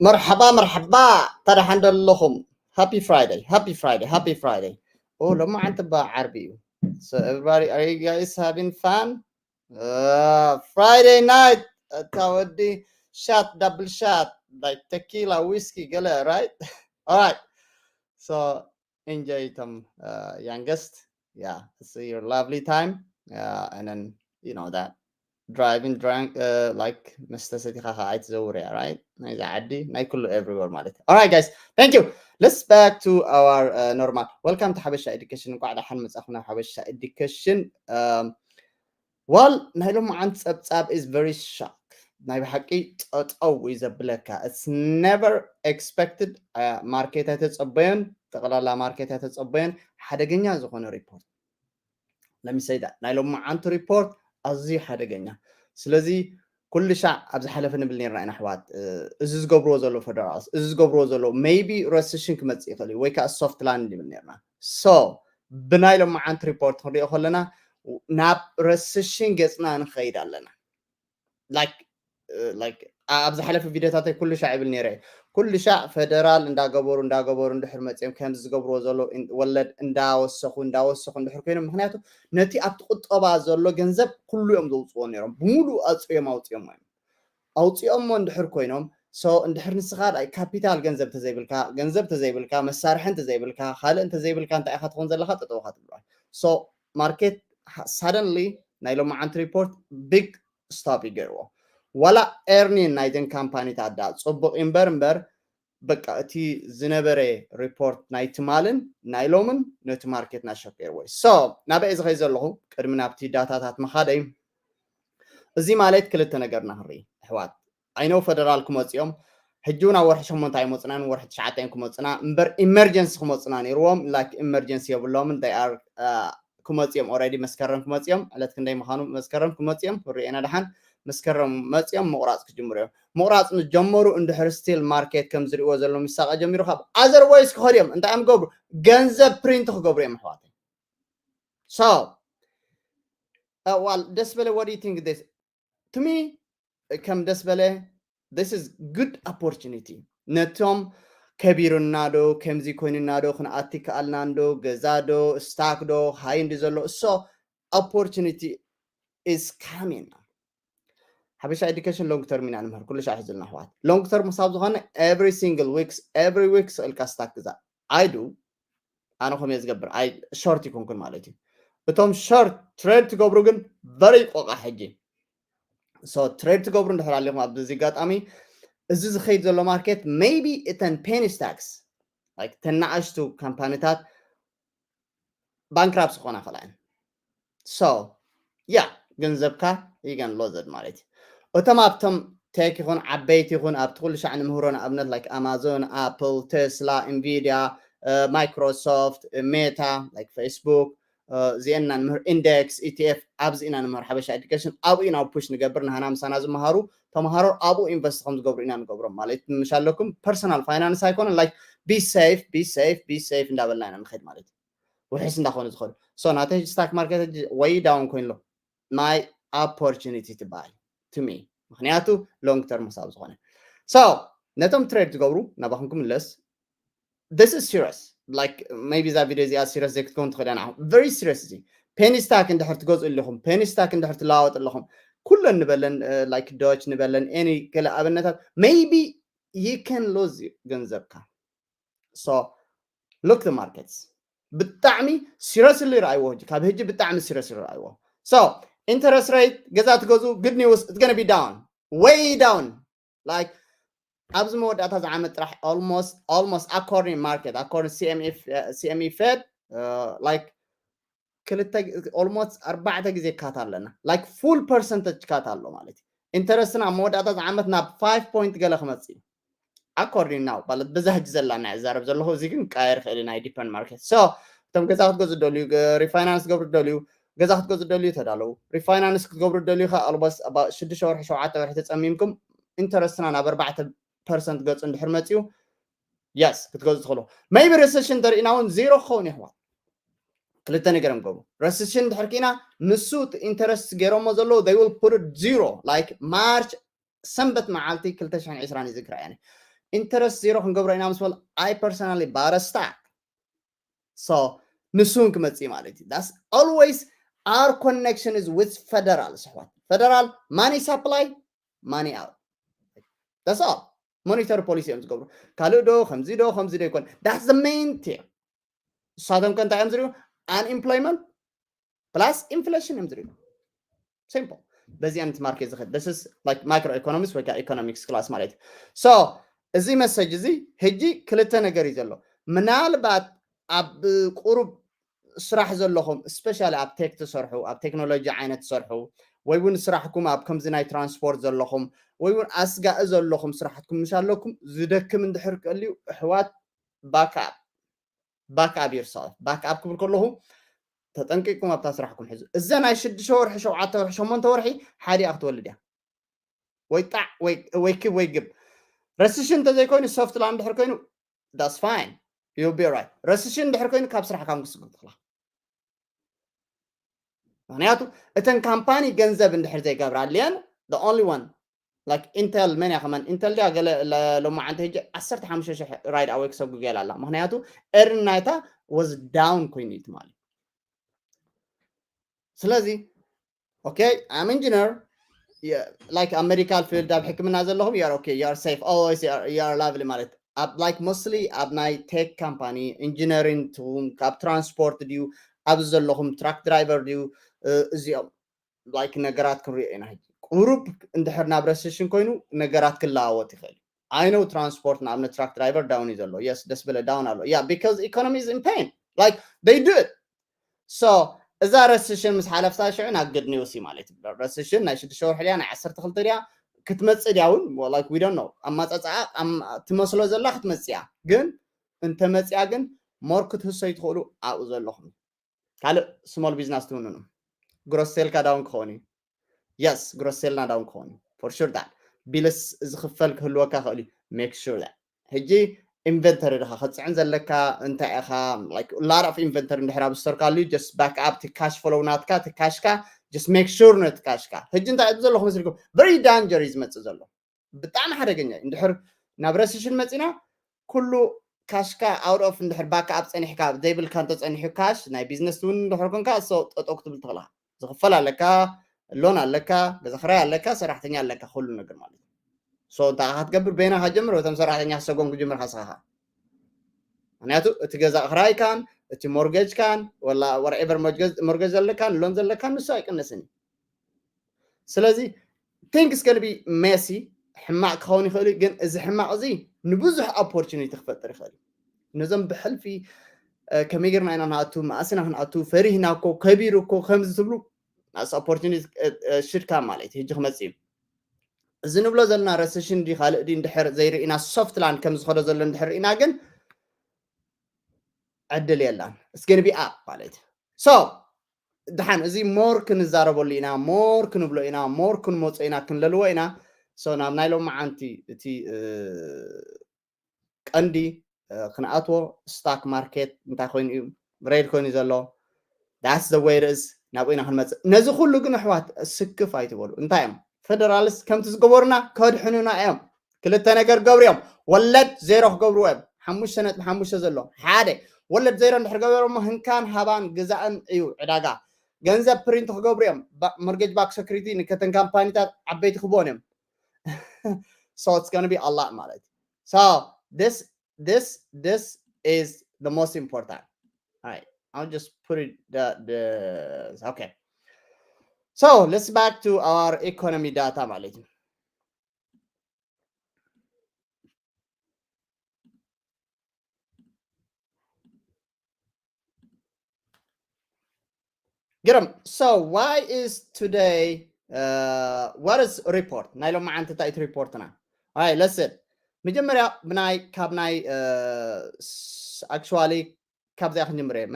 መርሓባ መርሓባ። ታዲያ ሓንደ ኣለኹም? Happy Friday, happy Friday, happy Friday. ኦ ሎማዓንቲ ባ ዓርቢ እዩ። So everybody, are you guys having fun? Uh, Friday night, እታ ወዲ shot, double shot, like tequila, whiskey ገለ, right? All right. So enjoy them, uh, youngest. Yeah, it's your lovely time. Uh, and then you know that driving drunk, uh, like መስተ ሰቲኻ ከዓ ኣይትዘውር እያ, right? ናይዛ ዓዲ ናይ ኩሉ everywhere ማለት እዩ። All right guys, thank you. Let's back to our, uh, normal. Welcome to ሓበሻ ኤዱኬሽን። እንኳዕ ደሓን መጻኹም ናብ ሓበሻ ኤዱኬሽን። Um, well, ናይ ሎማዓንቲ ጸብጻብ is very shock. ናይ ብሓቂ ጠጠው እዩ ዘብለካ። It's never expected. Uh, ማርኬት ኣይተጸበዮን፣ ጠቕላላ ማርኬት ኣይተጸበዮን። ሓደገኛ ዝኾነ ሪፖርት። Let me say that. ናይ ሎማዓንቲ ሪፖርት ኣዝዩ ሓደገኛ። ስለዚ ኩሉ ሻዕ ኣብ ዝሓለፈ ንብል ነርና ኢና ኣሕዋት፣ እ፣ እዚ ዝገብርዎ ዘለዉ ፈደራልስ፣ እዚ ዝገብርዎ ዘለዉ maybe ረስሽን ክመጽእ ይኽእል እዩ ወይ ከዓ ሶፍት ላንድ ንብል ነርና። So ብናይ ሎማዓንቲ ሪፖርት ክንሪኦ ከለና ናብ ረስሽን ገጽና ንኸይድ ኣለና። Like, እ፣ like ኣብ ዝሓለፈ ቪዲዮታተይ ኩሉ ሻዕ ይብል ነይረ። ኩሉ ሻዕ ፈደራል እንዳገበሩ እንዳገበሩ እንድሕር መጽዮም ከምዚ ዝገብርዎ ዘሎ ወለድ እንዳወሰኹ እንዳወሰኹ እንድሕር ኮይኖም፣ ምክንያቱ ነቲ ኣብቲ ቁጠባ ዘሎ ገንዘብ ኩሉ እዮም ዘውፅዎ ነይሮም፣ ብምሉእ ኣፅዮም ኣውፅዮሞ እዮም። ኣውፅኦሞ እንድሕር ኮይኖም፣ so እንድሕር ንስኻ ካፒታል ገንዘብ ተዘይብልካ፣ ገንዘብ ተዘይብልካ፣ መሳርሒ እንተዘይብልካ፣ ካልእ እንተዘይብልካ እንታይ ኢኻ ትኾን ዘለኻ? ጠጠውኻ ትብልዋል። So ማርኬት suddenly ናይ ሎማዓንቲ ሪፖርት ቢግ ስቶፕ ይገርዎ። ዋላ ኤርኒን ናይዘን ካምፓኒታት ዳ ፅቡቅ እምበር እምበር በቃ እቲ ዝነበረ ሪፖርት ናይ ትማልን ናይ ሎምን ነቲ ማርኬት ናሸቀርዎ እዩ። So ናበይ ዝኸይ ዘለኹ ቅድሚ ናብቲ ዳታታት ምኻደይ፣ እዚ ማለት ክልተ ነገርና ክንርኢ ኣሕዋት። I know ፈደራል ክመፅኦም ሕጂ እውን ኣብ ወርሒ ሸሞንተ ኣይመፅናን፣ ወርሒ ትሽዓተ እዮም ክመፅና እምበር ኢመርጀንሲ ክመፅና ነይርዎም። Like ኢመርጀንሲ የብሎምን። They are ክመፅኦም already መስከረም ክመፅኦም ዕለት ክንደይ ምዃኑ መስከረም ክመፅኦም ክንሪኦ ኢና። ደሓን መስከረም መፅኦም ምቑራፅ ክጅምሩ እዮም። ምቑራፅ ምስ ጀመሩ እንድሕር ስቲል ማርኬት ከም ዝሪእዎ ዘሎ ምሳቐ ጀሚሩ ካብ otherwise ክኸዱ እዮም። እንታይ እዮም ክገብሩ? ገንዘብ ፕሪንት ክገብሩ እዮም ኣሕዋተይ። So ዋል ደስ በለ what do you think this? To me ከም ደስ በለ this is good opportunity። ነቶም ከቢሩና ዶ ከምዚ ኮይኑና ዶ ክንኣቲ ከኣልና ዶ ገዛ ዶ ስታክ ዶ ሃይ እንዲ ዘሎ እሶ opportunity is coming። ሓበሻ ኤዱኬሽን ሎንግ ተርም ኢና ንምህር ኩሉ ሻዕ ሕዝልና ኣሕዋት። ሎንግ ተርም ክሳብ ዝኾነ every single weeks every week ስእልካ ስታክ ግዛ። I do ኣነ ከምየ ዝገብር። ኣይ ሾርት ይኮንኩን ማለት እዩ። እቶም ሾርት ትሬድ ትገብሩ ግን very ቆቃ ሕጂ። So ትሬድ ትገብሩ እንድሕር ኣለኹም ኣብዚ ኣጋጣሚ እዚ ዝኸይድ ዘሎ ማርኬት maybe እተን ፔኒ ስታክስ like ተናኣሽቱ ካምፓኒታት ባንክራፕስ ክኾና ይኽእላ እየን። So ያ ገንዘብካ ይገን ሎዘድ ማለት እዩ። እቶም ኣብቶም ቴክ ይኹን ዓበይቲ ይኹን ኣብቲ ኩሉ ሻዕ ንምህሮ ንኣብነት like ኣማዞን፣ ኣፕል፣ ቴስላ፣ ኢንቪድያ፣ ማይክሮሶፍት፣ ሜታ፣ like ፌስቡክ፣ እዚአን ኢና ንምህር። ኢንዴክስ፣ ኢቲኤፍ ኣብዚ ኢና ንምህር። ሓበሻ ኤዱኬሽን ኣብኡ ኢና ፑሽ ንገብር። ንሃና ምሳና ዝመሃሩ ተምሃሮ ኣብኡ ኢንቨስት ከም ዝገብሩ ኢና ንገብሮም ማለት ምሽ ኣለኩም። ፐርሰናል ፋይናንስ ኣይኮነን። Like be safe, be safe, be safe እንዳበልና ኢና ንኸይድ ማለት እዩ። ውሕስ እንዳኾኑ ዝኸዱ። So ናተይ ስታክ ማርኬት ወይ ዳውን ኮይኑ ኣሎ። My opportunity to buy to me ምክንያቱ ሎንግ ተርም ክሳብ ዝኾነ። So ነቶም ትሬድ ዝገብሩ ናባኹም ክምለስ። This is serious. Like maybe እዛ ቪዲዮ እዚኣ ሲሪየስ ዘይክትከውን ትኽእል እያ። Very serious። እዚ ፔኒ ስታክ እንድሕር ትገዝኡ ኣለኹም፣ ፔኒ ስታክ እንድሕር ትለዋወጥ ኣለኹም፣ ኩለን ንበለን like ዶች ንበለን ኤኒ ገለ ኣብነታት maybe you can lose ገንዘብካ። So look the markets ብጣዕሚ ሲሪየስሊ ረኣይዎ። ሕጂ ካብ ሕጂ ብጣዕሚ ሲሪየስሊ ረኣይዎ። So interest rate ገዛ ትገዙ good news it's gonna be down, way down. Like ኣብዚ መወዳእታ ዝዓመት ጥራሕ almost almost according market according CME Fed like ክልተ almost ኣርባዕተ ግዜ ካት ኣለና። Like full percentage ካት ኣሎ ማለት እዩ። ኢንተረስትና ኣብ መወዳእታ ዝዓመት ናብ five point ገለ ክመፅእ እዩ። According now ማለት በዛ ሕጂ ዘላና እዛረብ ዘለኹ። እዚ ግን ቃየር ክእል ናይ ዲፐንድ ማርኬት። So እቶም ገዛ ክትገዙ ደልዩ፣ ሪፋይናንስ ክትገብሩ ደልዩ፣ ገዛ ክትገዙ ደልዩ ተዳለዉ። ሪፋይናንስ ክትገብሩ ደልዩ ከ almost ሽዱሽተ ወርሒ ሸውዓተ ወርሒ ተፀሚምኩም ኢንተረስትና ናብ ኣርባዕተ ፐርሰንት ገፁ እንድሕር መፅዩ የስ ክትገዙ ትኽእሉ። Maybe recession ተርእና እውን ዜሮ ክኸውን ይሕዋት። ክልተ ነገር እዮም ገብሩ። ረሲሽን እንድሕር ኪና ንሱ ኢንተረስት ገይሮሞ ዘለዉ they will put it zero like ማርች ሰንበት መዓልቲ ክልተ ሽሕን ዕስራን ይዝክራ እያ። interest zero ክንገብሮ ኢና ምስ በል I personally bought a stock. So ንሱ እውን ክመፅእ ማለት እዩ። That's always our connection is with federal ኣሕዋት። Federal money supply, money out. That's all. Monetary policy እዮም ዝገብሩ። ካልእ ዶ ከምዚ ዶ ከምዚ ዶ ይኮን። That's the main thing. እሳቶም ከ እንታይ እዮም ዝሪኡ? Unemployment plus inflation እዮም ዝሪኡ። Simple. በዚኣን እቲ market ዝኸድ። This is like micro economics ወይ ከዓ economics class ማለት እዩ። So እዚ message እዚ ሕጂ ክልተ ነገር እዩ ዘሎ። ምናልባት ኣብ ቁሩብ ስራሕ ዘለኹም፣ especially ኣብ tech ትሰርሑ፣ ኣብ ቴክኖሎጂ ዓይነት ትሰርሑ፣ ወይ እውን ስራሕኩም ኣብ ከምዚ ናይ ትራንስፖርት ዘለኹም፣ ወይ እውን ኣስጋኢ ዘለኹም ስራሕትኩም ምሽ ኣለኩም፣ ዝደክም እንድሕር ቀልዩ ኣሕዋት፣ back up, back up yourself። Back up ክብል ከለኹ ተጠንቂቅኩም ኣብታ ስራሕኩም ሕዙ። እዛ ናይ ሽዱሽተ ወርሒ፣ ሸውዓተ ወርሒ፣ ሸሞንተ ወርሒ ሓዲኣ ክትወልድ እያ። ወይ ጣዕ ወይ ክብ ወይ ግብ። Recession እንተዘይኮይኑ፣ soft landing እንድሕር ኮይኑ that's fine, you'll be right። Recession እንድሕር ኮይኑ ካብ ስራሕካ ክትስጉም ትኽላ። ምክንያቱ እተን ካምፓኒ ገንዘብ እንድሕር ዘይገብራልየን፣ the only one like Intel፣ መን እያ ከማን? Intel ድያ ገለ ለ- ሎማዓንቲ ሕጂ ዓሰርተ ሓሙሽተ ሽሕ right away ክሰጉግ ኢላ ኣላ። ምክንያቱ earning ናይታ was down ኮይኑ እዩ ትማሊ። ስለዚ okay, I'm engineer, like ኣብ medical field ኣብ ሕክምና ዘለኹም you are okay, you are safe, always you are, you are lovely ማለት ኣብ like mostly ኣብ ናይ tech company engineering ትኹም ካብ ትራንስፖርት ድዩ ኣብዚ ዘለኹም truck driver ድዩ እዚኦም like ነገራት ክንሪኦ ኢና ሕጂ። ቁሩብ እንድሕር ናብ recession ኮይኑ ነገራት ክለዋወጥ ይኽእል። I know ትራንስፖርት ንኣብነት truck driver down እዩ ዘሎ። Yes, ደስ በለ down ኣሎ። Yeah, because economy is in pain. Like they do it. So እዛ recession ምስ ሓለፍታ ሽዑ ናብ good news እዩ ማለት እዩ። Recession ናይ ሽዱሽተ ወርሒ ድያ ናይ ዓሰርተ ክልተ ድያ ክትመጽእ ድያ እውን like we don't know። ኣማጻጽኣ ትመስሎ ዘላ ክትመጽእ እያ፣ ግን እንተመጽያ ግን more ክትህሰዩ ትኽእሉ ኣብኡ ዘለኹም። ካልእ small business ትውንኑ። Grocery ካ down ክኸውን እዩ። Yes, grocery ና down ክኸውን እዩ for sure that። Bills ዝኽፈል ክህልወካ ክእል እዩ። Make sure that ሕጂ inventory ድኻ ክትፅዕን ዘለካ እንታይ ኢኻ? Like lot of inventory እንድሕር ኣብ store ካ ኣልዩ just back up እቲ cash flow ናትካ እቲ cash ካ just make sure ነቲ cash ካ። ሕጂ እንታይ ኣብዚ ዘለኹ መስልኩም very danger እዩ ዝመፅእ ዘሎ። ብጣዕሚ ሓደገኛ እዩ። እንድሕር ናብ recession መፂና ኩሉ cash ካ out of እንድሕር back up ፀኒሕካ ዘይብልካ እንተፀኒሑ cash ናይ business እውን እንድሕር ኮንካ so ጠጠው ክትብል ትኽእላ። ዝኽፈል ኣለካ፣ loan ኣለካ፣ ገዛ ክራይ ኣለካ፣ ሰራሕተኛ ኣለካ፣ ኩሉ ነገር ማለት እዩ። So እንታይ ኢኻ ክትገብር? በይና ካ ጀምር፣ እቶም ሰራሕተኛ ክሰጎም ክጅምር ካስኻ። ምክንያቱ እቲ ገዛ ክራይ ካን እቲ mortgage ካን ወላ whatever mortgage ዘለካን loan ዘለካን ንሱ ኣይቅነስን እዩ። ስለዚ things can be messy፣ ሕማቅ ክኸውን ይኽእል እዩ፣ ግን እዚ ሕማቅ እዚ ንብዙሕ opportunity ክፈጥር ይኽእል እዩ። ነዞም ብሕልፊ ከመይ ጌርና ኢና ንኣቱ፣ መኣስና ክንኣቱ፣ ፈሪህና እኮ፣ ከቢሩ እኮ ከምዚ ትብሉ as opportunity should come ማለት እዩ። ሕጂ ክመፅእ እዩ። እዚ ንብሎ ዘለና recession ዲ ካልእ ዲ እንድሕር ዘይርኢና soft land ከም ዝኸዶ ዘሎ እንድሕር ርኢና ግን ዕድል የላን። It's gonna be up ማለት እዩ። So ድሓን እዚ more ክንዛረበሉ ኢና፣ more ክንብሎ ኢና፣ more ክንመፆ ኢና፣ ክንለልዎ ኢና። So ናብ ናይ ሎማዓንቲ እቲ ቀንዲ ክንኣትዎ stock market እንታይ ኮይኑ እዩ red ኮይኑ ዘሎ that's the way it is ናብኡ ኢና ክንመፅእ። ነዚ ኩሉ ግን ኣሕዋት ስክፍ ኣይትበሉ። እንታይ እዮም federalist ከምቲ ዝገበሩና ከድሕኑና እዮም። ክልተ ነገር ገብሩ እዮም። ወለድ ዜሮ ክገብርዎ እዮም። ሓሙሽተ ነጥቢ ሓሙሽተ ዘሎ ሓደ ወለድ ዜሮ እንድሕር ገበሮሞ ህንካን ሃባን ግዛእን እዩ ዕዳጋ። ገንዘብ print ክገብሩ እዮም። Mortgage backed security ንከተን ካምፓኒታት ዓበይቲ ክብዎን እዮም። So it's gonna be a lot ማለት እዩ። So this this this is the most important. All right, I'll just put it the the okay. So let's back to our economy data ማለት እዩ። ግርም። So why is today uh, what is report ናይ ሎማዓንቲ እንታይ እቲ report ና? All right, let's see. መጀመርያ ብናይ ካብ ናይ actually ካብዚኣ ክንጅምር እየ።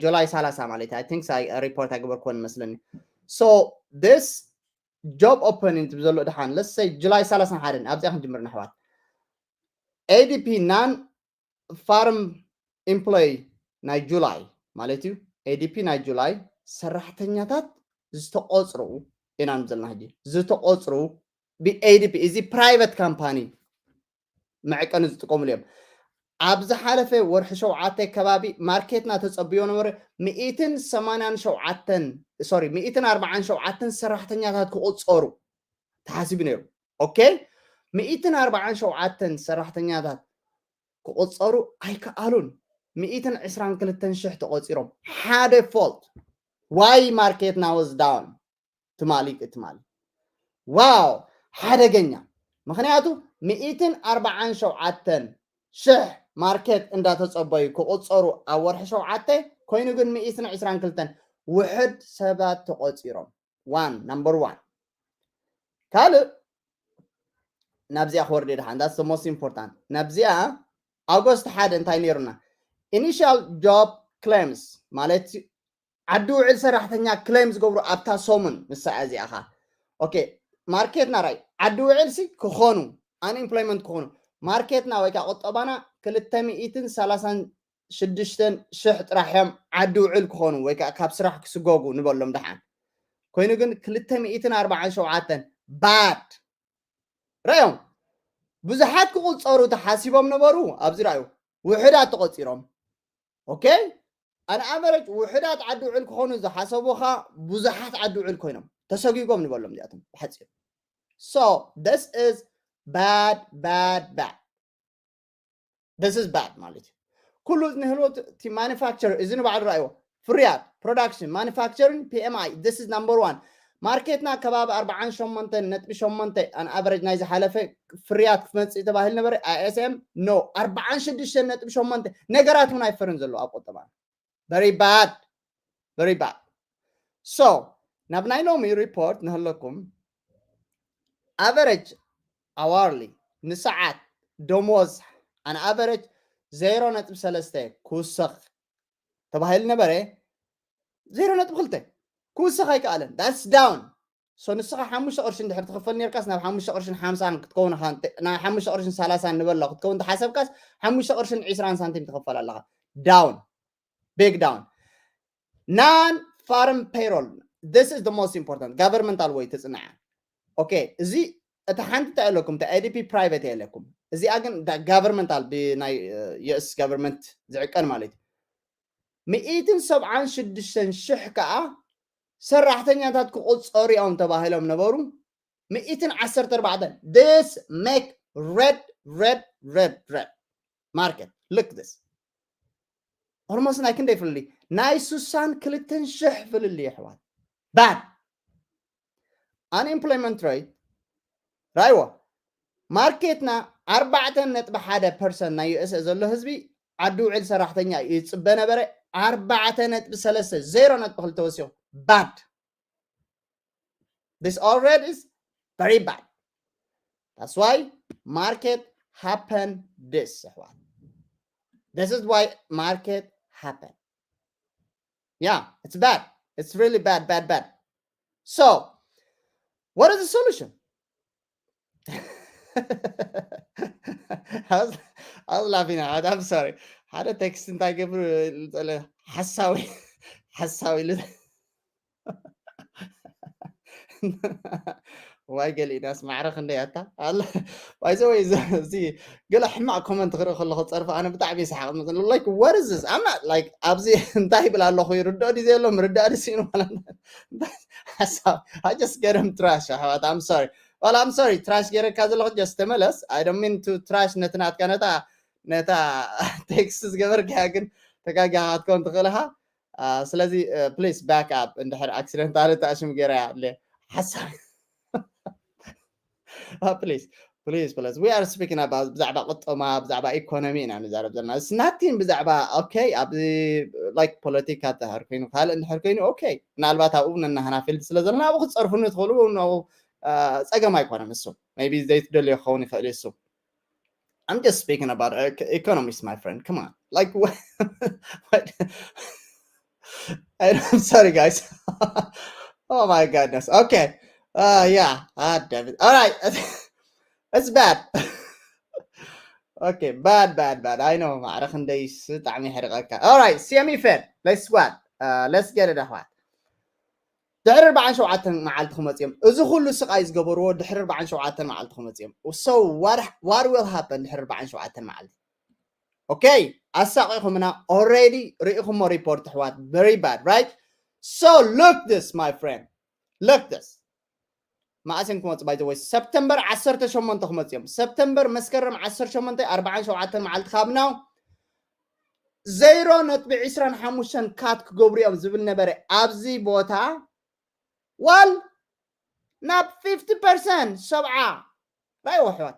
July ሰላሳ ማለት I think report ኣይገበርክዎን መስለኒ። So this job opening ትብል ዘሎ ድሓን let's say July ሰላሳ ሓደን ኣብዚኣ ክንጅምር ንኣሕዋት። ADP non farm employee ናይ July ማለት እዩ። ADP ናይ July ሰራሕተኛታት ዝተቆፅሩ ኢና ንብል ዘለና ሕጂ። ዝተቆፅሩ ብ ADP እዚ private company መዕቀኒ ዝጥቀምሉ እዮም። ኣብ ዝሓለፈ ወርሒ ሸውዓተ ከባቢ ማርኬትና ተጸብዮ ነበረ። ሚእትን ሰማንያን ሸውዓተን፣ ሶሪ፣ ሚእትን ኣርባዓን ሸውዓተን ሰራሕተኛታት ክቑጸሩ ተሓሲቡ ነይሩ። ኦኬ፣ ሚእትን ኣርባዓን ሸውዓተን ሰራሕተኛታት ክቑጸሩ ኣይከኣሉን። ሚእትን ዕስራን ክልተን ሽሕ ተቖጺሮም። ሓደ ፎልት። ዋይ ማርኬትና ወዝ ዳውን ትማሊ ትማሊ። ዋው፣ ሓደገኛ። ምክንያቱ ሚእትን ኣርባዓን ሸውዓተን ሽሕ ማርኬት እንዳተጸበዩ ክቑጸሩ ኣብ ወርሒ ሸውዓተ ኮይኑ ግን ሚእትን ዕስራን ክልተን ውሕድ ሰባት ተቖጺሮም። ዋን ናምበር ዋን። ካልእ ናብዚኣ ክወርድ እየ ድሓን። That's the most important። ናብዚኣ ኣጎስት ሓደ እንታይ ነይሩና? Initial job claims ማለት ዓዲ ውዕል ሰራሕተኛ ክሌም ዝገብሩ ኣብታ ሰሙን ንሳ እዚኣ ኻ። ኦኬ፣ ማርኬትና ራይ ዓዲ ውዕል ሲ ክኾኑ፣ ኣንኤምፕሎይመንት ክኾኑ፣ ማርኬትና ወይ ከዓ ቁጠባና ክልተ ሚእትን ሰላሳን ሽዱሽተን ሽሕ ጥራሕ እዮም ዓዲ ውዕል ክኾኑ ወይ ከዓ ካብ ስራሕ ክስጎጉ ንበሎም ደሓን። ኮይኑ ግን ክልተ ሚእትን ኣርባዓን ሸውዓተን ባድ ረዮም። ብዙሓት ክቑጸሩ ተሓሲቦም ነበሩ፣ ኣብዚ ረኣዩ ውሕዳት ተቖጺሮም። ኦኬ፣ ኣን ኣቨረጅ ውሕዳት ዓዲ ውዕል ክኾኑ ዝሓሰቡ ኻ ብዙሓት ዓዲ ውዕል ኮይኖም ተሰጊጎም ንበሎም እዚኣቶም ብሓፂሩ። So this is bad, bad, bad. This is bad ማለት እዩ። ኩሉ ንህልወት እቲ ማኑፋክቸር እዚ ንባዕሉ ረኣይዎ። ፍርያት፣ ፕሮዳክሽን፣ ማኑፋክቸሪንግ፣ ፒ ኤም ኣይ፣ this is number one። ማርኬትና ከባቢ ኣርባዓን ሸሞንተን ነጥቢ ሸሞንተ ኣን ኣቨረጅ ናይ ዝሓለፈ ፍርያት ክመፅእ ተባሂሉ ነበረ። ኣይ ኤስ ኤም ኖ፣ ኣርባዓን ሽዱሽተን ነጥቢ ሸሞንተ። ነገራት እውን ኣይፈርን ዘሎ ኣብ ቁጠባ። Very bad, very bad። So ናብ ናይ ሎሚ ሪፖርት ንህለኩም። ኣቨረጅ ኣዋርሊ፣ ንሰዓት ደሞዝ ኣን ኣቨረጅ ዜሮ ነጥቢ ሰለስተ ክውሰኽ ተባሂሉ ነበረ። ዜሮ ነጥቢ ክልተ ክውሰኽ ኣይከኣለን። That's down። So ንስኻ ሓሙሽተ ቅርሺ እንድሕር ትኽፈል ነርካስ ናብ ሓሙሽተ ቅርሽን ሓምሳን ክትከውን ኢኻ። ናይ ሓሙሽተ ቅርሽን ሰላሳን ንበሎ ክትከውን ተሓሰብካስ ሓሙሽተ ቅርሽን ዕስራን ሳንቲም ትኽፈል ኣለኻ። ዳውን፣ ቢግ ዳውን። Non farm payroll, this is the most important። ጋቨርመንታል ወይ ትጽንዓ። ኦኬ፣ እዚ እታ ሓንቲ እንታይ ኣለኩም? እታ ኤ ዲ ፒ ፕራይቬት የለኩም። እዚኣ ግን ጋቨርመንታል ብናይ ዩ ኤስ ጋቨርመንት ዝዕቀን ማለት እዩ። ሚእትን ሰብዓን ሽዱሽተን ሽሕ ከዓ ሰራሕተኛታት ክቑጸሩ እዮም ተባሂሎም ነበሩ። ሚእትን ዓሰርተ ኣርባዕተን። This make red, red, red, red market. Look this. Almost ናይ ክንደይ ፍልልይ? ናይ ስሳን ክልተን ሽሕ ፍልልይ ኣሕዋት። ባድ። Unemployment rate ራይዎ። ማርኬትና ኣርባዕተ ነጥቢ ሓደ ፐርሰንት ናይ ዩ ኤስ ኤ ዘሎ ህዝቢ ዓዲ ውዕል ሰራሕተኛ እዩ ይጽበ ነበረ። ኣርባዕተ ነጥቢ ሰለስተ፣ ዜሮ ነጥቢ ክልተ ወሲኹ። ባድ። This already is very bad. That's why market happen this, ኣሕዋት። This is why market happen. Yeah, it's bad. It's really bad, bad, bad. So, what is the solution? I was, I was laughing out. I'm sorry. ሓደ ቴክስት እንታይ ገብሩ ዝጸለ ሓሳዊ ሓሳዊ ኢሉ ዋይ ገሊናስ ማዕረ ክንደይ ኣታ ኣላ። ባይዘወይ እዚ ገለ ሕማቕ ኮመንት ክርኢ ከለኹ ጸርፊ ኣነ ብጣዕሚ ይስሓቕ። Like what is this? I'm not like ኣብዚ እንታይ ይብል ኣለኹ ይርድኦ ድዩ ዘሎ ምርዳእ ድዩ ስኢኑ ማለት ሓሳብ። I just get him trash ኣሕዋት። I'm sorry. Well, I'm sorry trash ገይረካ ዘለኹ just ተመለስ። I don't mean to trash ነቲ ናትካ ነታ ነታ ቴክስት ዝገበርካያ ግን ተጋጊኻ ክትከውን ትኽእል ኢኻ። ስለዚ ፕሊስ ባክ ኣፕ እንድሕር ኣክሲደንታሊ ተኣሽም ገይራያ ኣለ ሓሳብ ፕሊስ ፕሊስ ፕሊስ we are speaking about ብዛዕባ ቅጠማ ብዛዕባ ኢኮኖሚ ኢና ንዛረብ ዘለና ስናቲን ብዛዕባ ኦኬ ኣብ ላይክ ፖለቲካ ተሃር ኮይኑ ካልእ እንድሕር ኮይኑ ኦኬ ምናልባት ኣብኡ ነናህና ፊልድ ስለ ዘለና ኣብኡ ክትፀርፉኒ ትኽእሉ ጸገም ኣይኮነን እሱ ቢ ዘይትደልዮ ክኸውን ይኽእል እሱ I'm just speaking about economics, my friend. Come on. Like, what? what? I'm sorry, guys. oh, my goodness. Okay. Uh, yeah. Ah, damn it. All right. it's bad. okay. Bad, bad, bad. I know. All right. Semi fair. Let's what? Uh, let's get it. What? ድሕሪ ኣርባዓን ሸውዓተን መዓልቲ ክመፅኦም፣ እዚ ኩሉ ስቃይ ዝገበርዎ ድሕሪ ኣርባዓን ሸውዓተን መዓልቲ ክመፅኦም። So what will happen ድሕሪ ኣርባዓን ሸውዓተን መዓልቲ? Okay, ኣሳቂኹምና። Already ርኢኹሞ report ኣሕዋት፣ very bad, right? So look this, my friend, look this። መዓስ እዮም ክመፁ? By the way, ሰፕተምበር ዓሰርተ ሸሞንተ ክመፁ እዮም። ሰፕተምበር፣ መስከረም ዓሰርተ ሸሞንተ፣ ኣርባዓን ሸውዓተን መዓልቲ ካብ now ዜሮ ነጥቢ ዕስራን ሓሙሽተን cut ክገብሩ እዮም ዝብል ነበረ ኣብዚ ቦታ። ዋል ናብ ፊፍቲ ፐርሰንት፣ ሰብዓ፣ ራእይዎ ኣሕዋት፣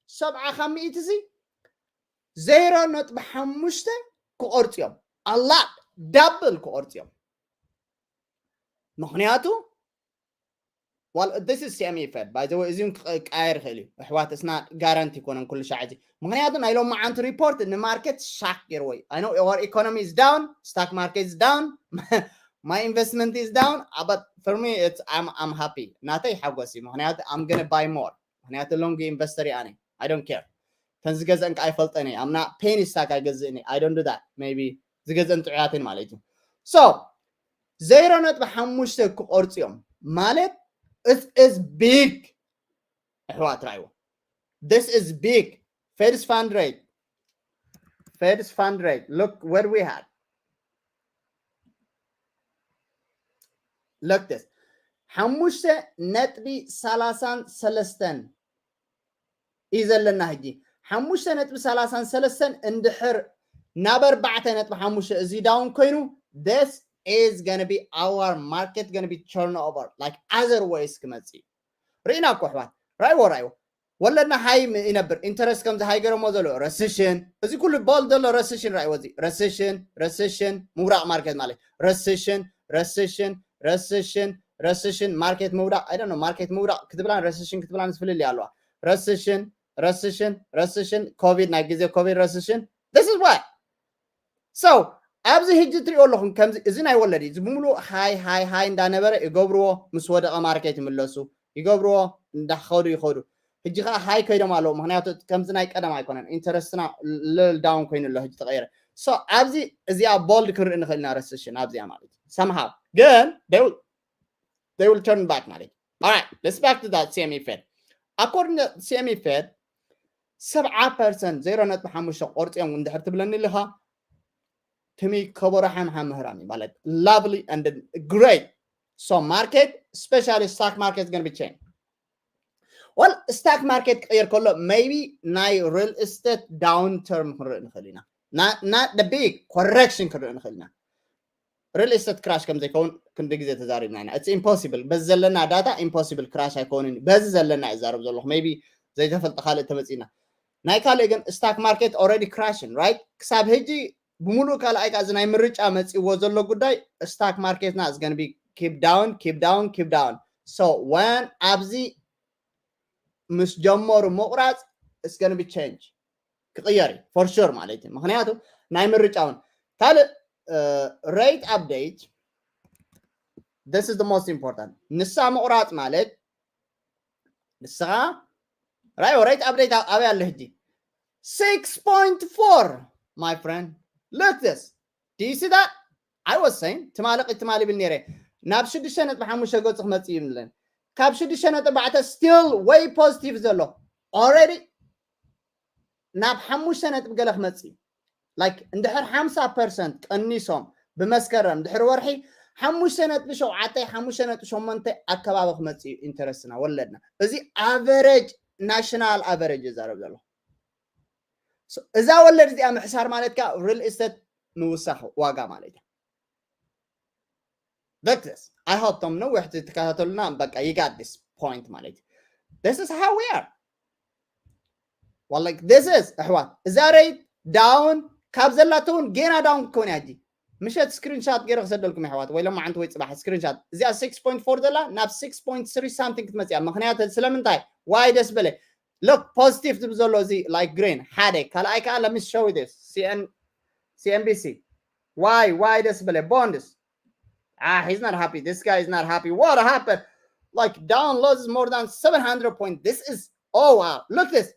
ሰብዓ ካብ ሚእቲ እዚ ዜሮ ነጥቢ ሓሙሽተ ክቆርፁ እዮም። ኣላ ዳብል ክቆርፁ እዮም። ምክንያቱ ዋል this is CME Fed, by the way፣ እዚ እውን ክቀያየር ይኽእል እዩ ኣሕዋት። It's not guarantee ኣይኮነን ኩሉ ሻዕ እዚ። ምክንያቱ ናይ ሎማዓንቲ report ንማርኬት ሻክ ገይርዎ እዩ። I know our economy is down, stock market is down, my investment is down, but for me it's I'm I'm happy። ናተይ ሓጎስ እዩ፣ ምክንያቱ I'm gonna buy more፣ ምክንያቱ long investor እየ ኣነ። I don't care። ተን ዝገዘእን ከዓ ኣይፈልጠን እየ። I'm not penny stock ኣይገዝእን እየ። I don't do that። Maybe ዝገዘእን ጥዑያትን ማለት እዩ። So ዜሮ ነጥቢ ሓሙሽተ ክቆርፁ እዮም ማለት it is big። ኣሕዋት ራእይዎ። This is big. Fed's fund rate, Fed's fund rate, look what we had. Look this. ሓሙሽተ ነጥቢ ሰላሳን ሰለስተን እዩ ዘለና ሕጂ። ሓሙሽተ ነጥቢ ሰላሳን ሰለስተን እንድሕር ናብ ኣርባዕተ ነጥቢ ሓሙሽተ እዚ down ኮይኑ፣ this is gonna be our market gonna be turnover, like other ways ክመፅእ እዩ። ርኢና እኮ ኣሕዋት፣ ራእይዎ፣ ራእይዎ። ወለድና ሃይ ይነብር፣ ኢንተረስት ከምዚ ሃይ ገይሮሞ ዘሎ ረስሽን፣ እዚ ኩሉ ቦል ዘሎ ረስሽን ራእይዎ፣ እዚ ረስሽን፣ ረስሽን ምውራቕ ማርኬት ማለት ረስሽን፣ ረስሽን፣ ረስሽን፣ ረስሽን ማርኬት ምውራቕ። I don't know፣ ማርኬት ምውራቕ ክትብላን ረስሽን ክትብላን ዝፍልልይ ኣለዋ። ረስሽን፣ ረስሽን፣ ረስሽን፣ ኮቪድ፣ ናይ ግዜ ኮቪድ ረስሽን። This is what so ኣብዚ ሕጂ ትሪኦ ኣለኹም። ከምዚ እዚ ናይ ወለድ እዩ። እዚ ብምሉእ ሃይ ሃይ ሃይ እንዳነበረ ይገብርዎ፣ ምስ ወደቐ ማርኬት ይምለሱ፣ ይገብርዎ፣ እንዳኸዱ ይኸዱ። ሕጂ ከዓ ሃይ ከይዶም ኣለዉ፣ ምክንያቱ ከምዚ ናይ ቀደም ኣይኮነን። ኢንተረስትና ልል ዳውን ኮይኑ ኣሎ፣ ሕጂ ተቐየረ። So ኣብዚ እዚኣ ቦልድ ክንርኢ ንኽእል ኢና፣ ረስሽን ኣብዚኣ ማለት እዩ። Somehow ግን they will they will turn back ማለት እዩ። Alright, let's back to that CME Fed. According to CME Fed ሰብዓ ፐርሰንት፣ ዜሮ ነጥቢ ሓሙሽተ ቆርፂኦም እንድሕር ትብለኒ ኣለኻ፣ ትሚ ከበሮ ሓምሓም ምህራም እዩ ማለት lovely and great። So market, especially stock market gonna be change። Well, stock market ክቕየር ከሎ maybe ናይ real estate downturn ክንርኢ ንኽእል ኢና። Not the big correction ክንርኢ ንኽእል ኢና። Real estate crash ከም ዘይከውን ክንዲ ግዜ ተዛሪብና ኢና። It's impossible። በዚ ዘለና ዳታ ኢምፖሲብል ክራሽ ኣይኮንን እዩ። በዚ ዘለና እዛረብ ዘለኹ። Maybe ዘይተፈልጠ ካልእ ተመፂና። ናይ ካልእ ግን stock market already crashing, right? ክሳብ ሕጂ ብምሉእ ካልኣይ ከዓ እዚ ናይ ምርጫ መፂዎ ዘሎ ጉዳይ፣ stock market ና is gonna be keep down, keep down, keep down። So when ኣብዚ ምስ ጀመሩ ምቑራፅ it's gonna be change፣ ክቕየር እዩ for sure ማለት እዩ። ምክንያቱ ናይ ምርጫ እውን ካልእ rate update, this is the most important። ንሳ ምቑራፅ ማለት ንስኻ ራዮ rate update ኣበይ ኣሎ ሕጂ? Six point four, my friend, look this. Do you see that? I was saying ትማሊ ትማሊ ይብል ነይረ ናብ ሽዱሽተ ነጥቢ ሓሙሽተ ገፁ ክመፅእ ይብለን። ካብ ሽዱሽተ ነጥቢ ኣርባዕተ still way positive ዘሎ already ናብ ሓሙሽተ ነጥቢ ገለ ክመፅእ እዩ። Like እንድሕር ሓምሳ ፐርሰንት ቀኒሶም ብመስከረም ድሕሪ ወርሒ ሓሙሽተ ነጥቢ ሸውዓተ፣ ሓሙሽተ ነጥቢ ሸሞንተ ኣከባቢ ክመፅእ እዩ ኢንተረስትና፣ ወለድና። እዚ average፣ national average ይዛረብ ዘሎ። So እዛ ወለድ እዚኣ ምሕሳር ማለት ከዓ real estate ምውሳኽ ዋጋ ማለት እዩ። Look this. I hope ቶም ነዊሕ ትከታተሉና በቃ you got this point ማለት እዩ። This is how we are። Well, like this is ኣሕዋት፣ እዛ rate down ካብ ዘላቶ እውን ጌና down ክኮን እያ ሕጂ። ምሸት screenshot ገይረ ክሰደልኩም ኣሕዋት፣ ወይ ሎማዓንቲ ወይ ፅባሕ screenshot። እዚኣ six point four ዘላ ናብ six point three something ክትመፅእ እያ። ምክንያቱ ስለምንታይ? Why ደስ በለ? Look positive ዝብል ዘሎ እዚ like green ሓደ፣ ካልኣይ ከዓ let me show you this. CN CNBC. Why? Why ደስ በለ? Bonds. Ah, he's not happy. This guy is not happy. What happened? Like down losses more than seven hundred points. This is, oh wow, look this.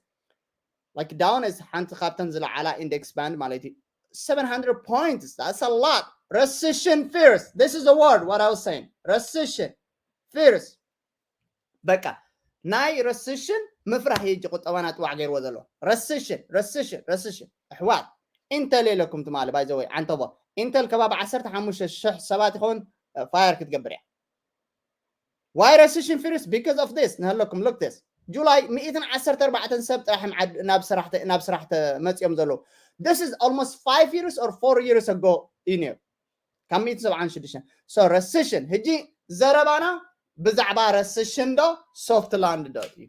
Like down is ሓንቲ ካብተን ዝለዓላ index band ማለት እዩ። Seven hundred points. That's a lot. Recession fears. This is the word what I was saying. Recession. First በቃ ናይ ረስሽን ምፍራሕ የጂ ቁጠባና ጥዋዕ ገይርዎ ዘሎ ረስሽን ረስሽን ረስሽን ኣሕዋት ኢንተል የለኩም ትማሊ ባይዘወይ ዓንተቦ ኢንተል ከባቢ ዓሰርተ ሓሙሽተ ሽሕ ሰባት ይኸውን ፋየር ክትገብር እያ። Why recession first? Because of this ንህለኩም look this July ሚእትን ዓሰርተ ኣርባዕተን ሰብ ጥራሕ ናብ ስራሕ ተመፅኦም ዘለዉ this is almost five years or four years ago እዩ ነይሩ ካብ ሚእትን ሰብዓን ሽዱሽተን so recession ሕጂ ዘረባና ብዛዕባ recession ዶ soft land ዶ እዩ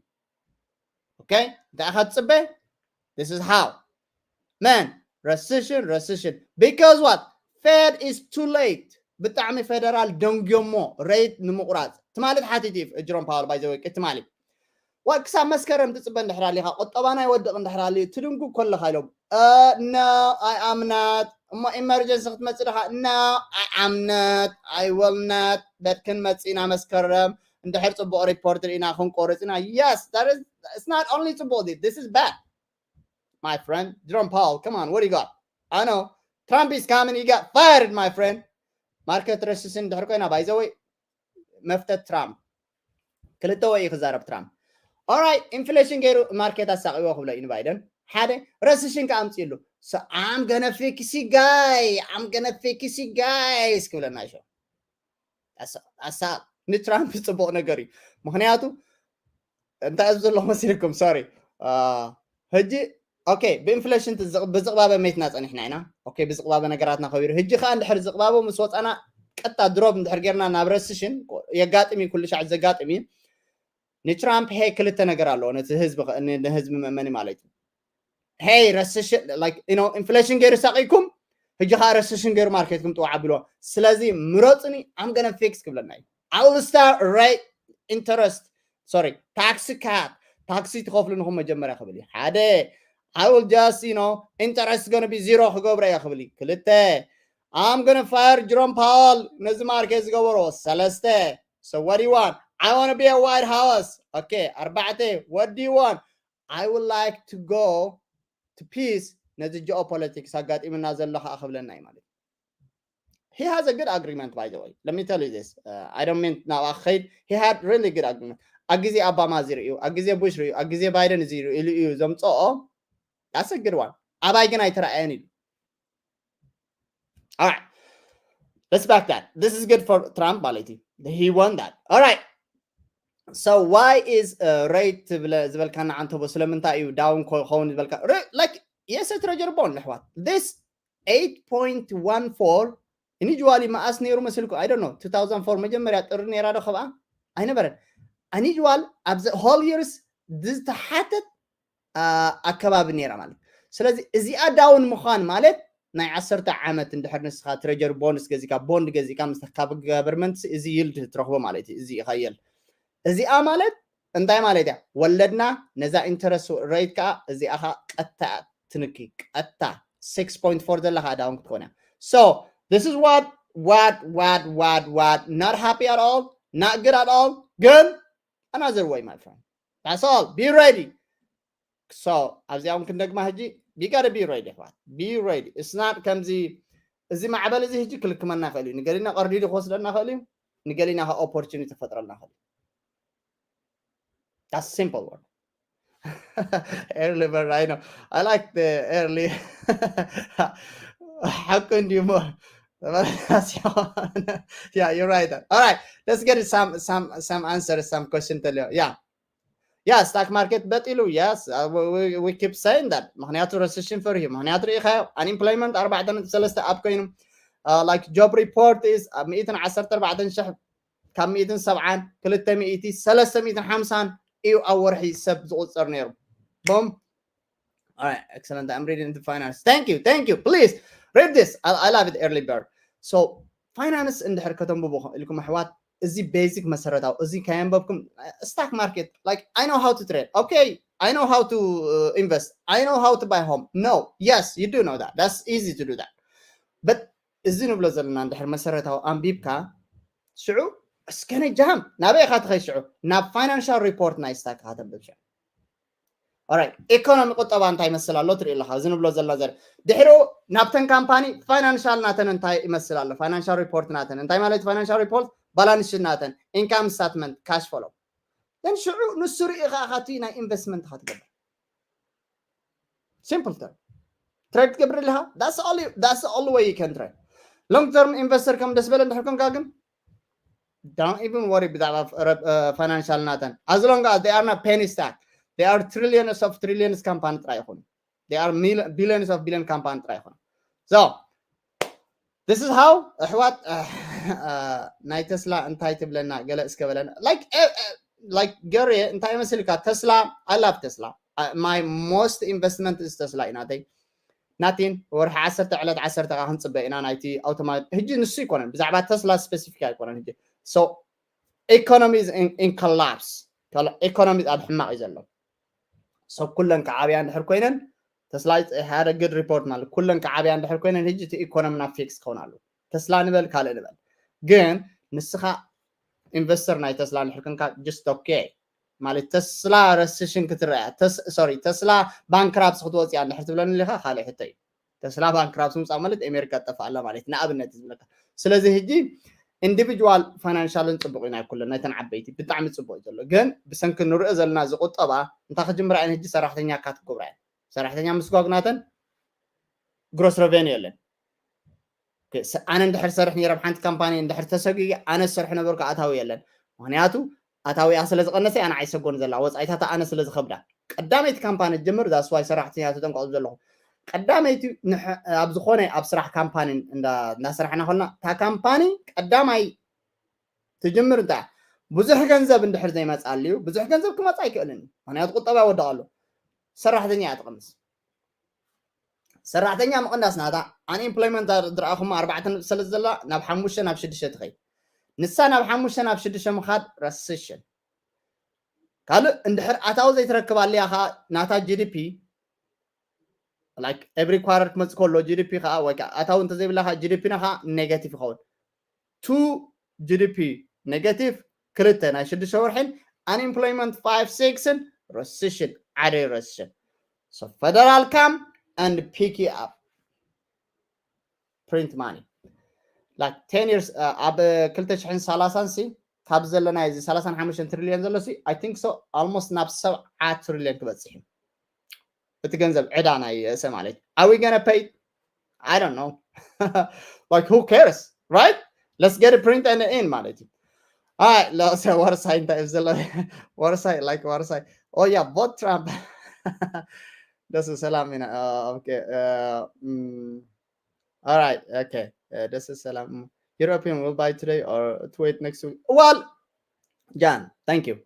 okay እንታይ ኢኻ ትፅበ this is how man recession recession because what Fed is too late ብጣዕሚ ፌደራል ደንግዮሞ rate ንምቁራፅ ትማሊ ሓቲት እዩ ጀሮም ፓወል ባይዘወይ ትማሊ ዋ ክሳብ መስከረም ትፅበ እንድሕር ኣሊካ ቁጠባና ይወድቕ እንድሕር ኣልዩ ትድንጉ ከለካ ኢሎም no I am not እሞ emergency ክትመፅእ ድካ no I am not I will not but ክንመፅእ ኢና መስከረም እንድሕር ፅቡቅ report ርኢና ክንቆርፅ ኢና yes it's not only ፅቡቅ this is bad my friend Jerome Powell come on what do you got I know Trump is coming you got fired my friend market recession እንድሕር ኮይና ባይዘወይ መፍተት ትራምፕ ክልተ ወይ ክዛረብ ትራምፕ alright inflation ገይሩ ማርኬት ኣሳቂዎ ክብሎ እዩ ባይደን ሓደ recession ከኣምፅእሉ I'm gonna fix you guy I'm gonna fix you guys ክብለና ይሾ ኣሳ ንትራምፕ ፅቡቅ ነገር እዩ ምክንያቱ እንታይ ኣብዚ ዘለኹ መሲልኩም sorry ሕጂ okay ብኢንፍሌሽን ብዝቕባበ መይትና ፀኒሕና ኢና okay ብዝቕባበ ነገራትና ከቢሩ ሕጂ ከዓ እንድሕር ዝቕባበ ምስ ወፃና ቀጥታ ድሮብ እንድሕር ጌርና ናብ ረስሽን የጋጥም እዩ ኩሉ ሻዕ ዘጋጥም እዩ ንትራምፕ ሄ ክልተ ነገር ኣለዎ ነቲ ህዝቢ ንህዝቢ መእመኒ ማለት እዩ ሄይ ረስሽን ኢንፍሌሽን ገይሩ ሳቂኩም ሕጂ ከዓ ረስሽን ገይሩ ማርኬትኩም ጥዋዕ ኣብልዎ ስለዚ ምረፁኒ I'm gonna fix ክብለና እዩ I will start rate interest sorry tax cut ታክሲ ትኸፍሉ ንኹም መጀመርያ ክብል እዩ ሓደ I will just you know interest gonna be zero ክገብረ እየ ክብል እዩ ክልተ I'm gonna fire Jerome Powell ነዚ ማርኬት ዝገበሮ ሰለስተ so what do you want I want to be a White House okay ኣርባዕተ what do you want I would like to go to peace ነዚ geopolitics ኣጋጢምና ዘሎ ከዓ ክብለና እዩ ማለት he has a good agreement by the way let me tell you this uh, I don't mean now I hate he had really good agreement ኣብ ግዜ ኣባማ እዚ ርእዩ ኣብ ግዜ ቡሽ ርእዩ ኣብ ግዜ ባይደን እዚ ርእዩ ኢሉ እዩ ዘምፅኦ that's a good one ኣባይ ግን ኣይተረኣየን ኢሉ alright let's back that this is good for Trump ማለት እዩ he won that alright so why is uh, rate ዝበልካና ዓንተቦ ስለምንታይ እዩ down ክኸውን ዝበልካ like yes ትረጀርቦን ኣሕዋት this eight point one four ኢንጅዋሊ መኣስ ነይሩ መስልኩ I don't know two thousand four መጀመርያ ጥሪ ነይራ ዶ ከብኣ ኣይነበረን ኢንጅዋል ኣብዚ whole years ዝተሓተት ኣከባቢ ነይራ ማለት ስለዚ እዚኣ down ምዃን ማለት ናይ ዓሰርተ ዓመት እንድሕር ንስኻ ትረጀሪ ቦንድስ ገዚእካ ቦንድ ገዚእካ ምስ ካብ government እዚ yield ትረኽቦ ማለት እዩ እዚ ኢኻ yield እዚኣ ማለት እንታይ ማለት እያ ወለድና ነዛ interest rate ከዓ እዚኣ ከዓ ቀጥታ ትንኪ ቀጥታ six point four ዘላ ከዓ down ክትኮን እያ so this is what what what what what not happy at all not good at all ግን another way my friend that's all be ready so ኣብዚኣ እውን ክንደግማ ሕጂ you gotta be ready ኣሕዋት be ready it's not ከምዚ እዚ ማዕበል እዚ ሕጂ ክልክመና ይኽእል እዩ ንገሊና ቀርዲዱ ክወስደና ይኽእል እዩ ንገሊና ከዓ opportunity ክፈጥረልና ይኽእል እዩ that's simple one early bird I know I like the early ሓቁ እንዲሞ yeah you're right all right let's get some some some answer some question ተልዮ yeah yeah stock market በጢሉ yes uh, we, we, we keep saying that ምክንያቱ recession ፈሪሁ ምክንያቱ ርኢኻዮ unemployment ኣርባዕተ ነጥቢ ሰለስተ up ኮይኑ uh, like job report is ኣብ ሚእትን ዓሰርተ ኣርባዕተን ሽሕ ካብ ሚእትን ሰብዓን ክልተ ሚእቲ ሰለስተ ሚእትን ሓምሳን እዩ ኣብ ወርሒ ሰብ ዝቁፀር ነይሩ boom all right excellent I'm reading into finance thank you thank you please read this I, I love it early bird so finance እንድሕር ከተንብቡ ኢልኩም ኣሕዋት እዚ basic መሰረታዊ እዚ ከየንበብኩም stock market like I know how to trade okay I know how to uh, invest I know how to buy home no yes you do know that that's easy to do that but እዚ ንብሎ ዘለና እንድሕር መሰረታዊ ኣንቢብካ ሽዑ እስከ ነጃሃም ናበይ ኢኻ ትኸይ ሽዑ ናብ financial report ናይ stock ኢኻ ተንብብ ሽዑ alright economy ቁጠባ እንታይ ይመስል ኣሎ ትርኢ ኣለኻ እዚ ንብሎ ዘለና ዘር ድሕሪኡ ናብተን ካምፓኒ financial ናተን እንታይ ይመስል ኣሎ financial report ናተን እንታይ ማለት financial report balance sheet ናተን፣ income statement፣ cash flow። Then ሽዑ ንሱ ርኢ ከኣ ካቲ ናይ investment ካ ትገብር። Simple term። Trade ትገብር ኣለኻ? That's all you, that's the only way you can trade. Long term investor ከም ደስ በለ እንድሕር ኮንካ ግን don't even worry ብዛዕባ financial ናተን። As long as they are not penny stock, they are trillions of trillions company ጥራይ ይኹኑ። They are billions of billion company ጥራይ ይኹኑ። So this is how ኣሕዋት ናይ ተስላ እንታይ ትብለና ገለ እስከ በለና። Like ገሬ እንታይ መስልካ? ተስላ፣ I love ተስላ። My most investment is ተስላ እዩ ናተይ። Nothing። ወርሒ ዓሰርተ ዕለት ዓሰርተ ከዓ ክንፅበ ኢና ናይቲ ኣውቶማት። ሕጂ ንሱ ኣይኮነን፣ ብዛዕባ ተስላ specific ኣይኮነን። ሕጂ so economy is in collapse። Economy ኣብ ሕማቕ እዩ ዘሎ። So ኩለን ክዓብያ እንድሕር ኮይነን፣ ተስላ had a good report ማለት ኩለን ክዓብያ እንድሕር ኮይነን፣ ሕጂ እቲ economy ና fix ክኸውን ኣሎ። ተስላ ንበል ካልእ ንበል፣ ግን ንስኻ investor ናይ ተስላ እንድሕር ኮንካ just okay ማለት ተስላ recession ክትረያ፣ sorry፣ ተስላ bankrupt ክትወፅያ እንድሕር ትብለኒ ኣለኻ ካልእ ሕቶ እዩ። ተስላ bankrupt ምፃእ ማለት ኣሜሪካ ትጠፍእ ኣላ ማለት ንኣብነት ዝብለካ። ስለዚ ሕጂ individual financial ን ፅቡቕ እዩ ናይ ኩለን ናይተን ዓበይቲ ብጣዕሚ ፅቡቕ እዩ ዘሎ፣ ግን ብሰንኪ ንሪኦ ዘለና እዚ ቁጠባ እንታይ ክጅምራ እየን? ሕጂ ሰራሕተኛ ካትጎብራ እየን። ሰራሕተኛ ምስጓግ ናተን gross revenue የለን። ኣነ እንድሕር ሰርሕ ነይረ ኣብ ሓንቲ ካምፓኒ እንድሕር ተሰጒገ ኣነ ዝሰርሕ ነበርኩ ኣታዊ የለን። ምክንያቱ ኣታዊኣ ስለ ዝቐነሰ ኣነ ኣይሰጎን ዘላ ወፃኢታታ ኣነ ስለ ዝኸብዳ ቀዳመይቲ ካምፓኒ ጅምር that's why ሰራሕተኛ ተጠንቀቑ ዘለኹ። ቀዳመይቲ ኣብ ዝኾነ ኣብ ስራሕ ካምፓኒ እንዳሰራሕና ኮልና እታ ካምፓኒ ቀዳማይ ትጅምር እንታይ ብዙሕ ገንዘብ እንድሕር ዘይመፃልዩ ብዙሕ ገንዘብ ክመፃ ኣይክእልን እዩ። ምክንያቱ ቁጠባ ይወድቕ ኣሎ። ሰራሕተኛ እያ ትቕንስ። ሰራሕተኛ ምቕናስ ናታ unemployment ዝረኣኹማ ኣርባዕተ ነጥቢ ሰለስተ ዘላ ናብ ሓሙሽተ ናብ ሽዱሽተ ትኸይድ። ንሳ ናብ ሓሙሽተ ናብ ሽዱሽተ ምኻድ recession። ካልእ እንድሕር ኣታዊ ዘይትረክብ ኣልያ ከዓ ናታ GDP like every quarter ክመፅእ ከሎ GDP ከዓ ወይ ከዓ ኣታዊ እንተዘይብላ ከዓ GDP ና ከዓ negative ይኸውን። Two GDP negative ክልተ ናይ ሽዱሽተ ወርሕን unemployment five six ን recession ሓደ recession። So federal come and pick you up print money like ten years ኣብ ክልተ ሽሕን ሰላሳን ሲ ካብ ዘለና እዚ ሰላሳን ሓሙሽተን ትሪልዮን ዘሎ ሲ I think so almost ናብ ሰብዓ ትሪልዮን ክበፅሕ እዩ። እቲ ገንዘብ ዕዳ ናይ ርእሰ ማለት are we gonna pay? I don't know. Like who cares, right? Let's get a print and in ማለት እዩ። Alright, let's say ዋርሳይ እንታይ እዩ ዘሎ? ዋርሳይ like ዋርሳይ oh yeah, vote Trump. ደስ ሰላም ኢና። Okay. Alright, okay. ደስ ሰላም። European will buy today or to wait next week? Well, John, thank you.